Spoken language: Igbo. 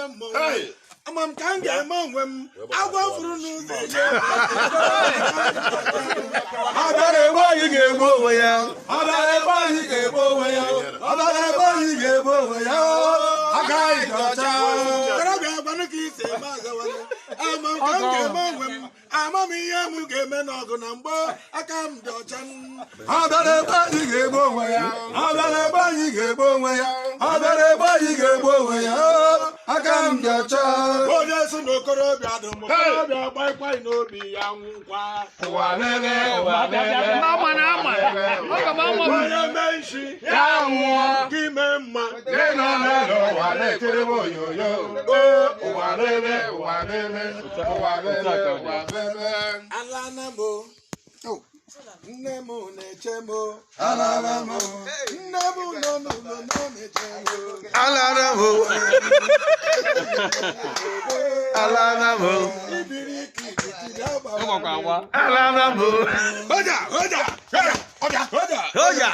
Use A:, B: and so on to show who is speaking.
A: Mmọnwụ ama m ka m ga-eme onwe m. Agwọ furu n'ụzọ enye.
B: Ọ bịara ebe anyị ga-egbu onwe ya. Ọ bịara ebe anyị ga-egbu onwe ya. Ọ bịara ebe anyị ga-egbu onwe ya. Aka anyị dị ọcha.
A: Okorobịa, gwanụ ka isi eme azawanye. Ama m ka m ga-eme onwe m. Ama m ihe m ga-eme n'ọgụ na mgbọ. Aka m dị ọcha.
B: Ọ bịara ebe anyị ga-egbu onwe ya. Ọ bịara ebe anyị ga-egbu onwe ya. Ọ bịara ebe anyị ga-egbu onwe ya. Aka m dị ọcha.
A: Onye si na okorobịa dị m, okorobịa gbaịkwaị n'obi ya nwụkwa.
B: Ụwa lele, ụwa lele.
C: Ama na ama. Aga m ama m.
A: Onye mee nshi
B: Ya nwụọ.
A: gị mee mma.
B: Gị nọ n'elu ụwa na-ekiri m onyonyo. Ụwa lele, ụwa lele, ụwa lele, ụwa lele.
A: Ala na m o. Nne m na-eche m o.
B: Alala m.
A: Nne m nọ n'ụlọ nọ na-eche m o.
B: Alala m. Alala m.
A: Ibiri ike ibiti agbawa.
B: Alala m.
A: Hoja, hoja, hoja, hoja.
B: Oya.